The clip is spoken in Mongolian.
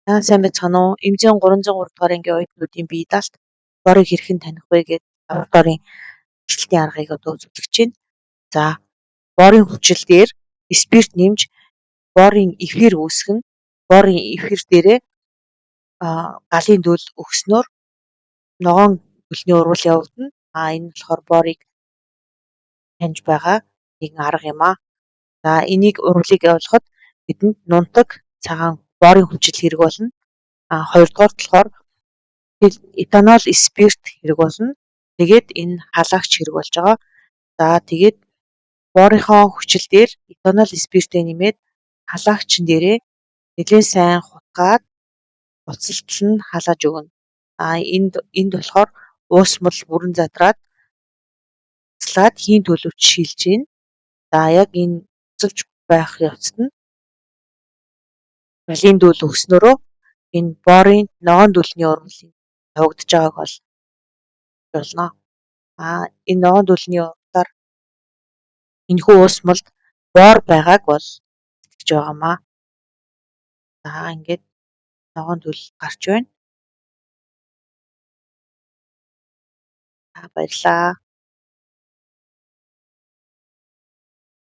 За, сайн байцгаана уу? МЗ 303 дугаар ангийн оюутнуудын бие даалт борыг хэрхэн таних вэ гэдэг лабораторийн туршилтын аргыг одоо үзүүлэх гэж байна. За, борын хүчил дээр спирт нэмж борын эфир үүсгэн, борын эфир дээрээ галын дөл өгснөөр ногоон дөлний урвал явагдана. А энэ нь болохоор борыг таньж байгаа нэгэн арга юм аа. За, энийг урвалыг явуулахад бидэнд нунтаг, цагаан борын хүчил хэрэг болно. А хоёрдугаар болохоор этанол спирт хэрэг болно. Тэгээд энэ халагч хэрэг болж байгаа. За, тэгээд борынхоо хүчил дээр этанол спиртээ нэмээд халагчин дээрээ нэлээн сайн хутгаад буцалтал нь халааж өгнө. А энд болохоор уусмал бүрэн задраад буцлаад хийн төлөвч шилж байна. За, яг энэ буцалж байх явцад нь галын дөл өгснөөрөө энэ борын ногоон дүлний урвалын явагдаж байгааг бол болно. А энэ ногоон дүлний урвалаар энэхүү уусмалд бор байгааг бол сэтгэж байгаа юм аа. За, ингээд ногоон дүл гарч байна. За, баярлалаа.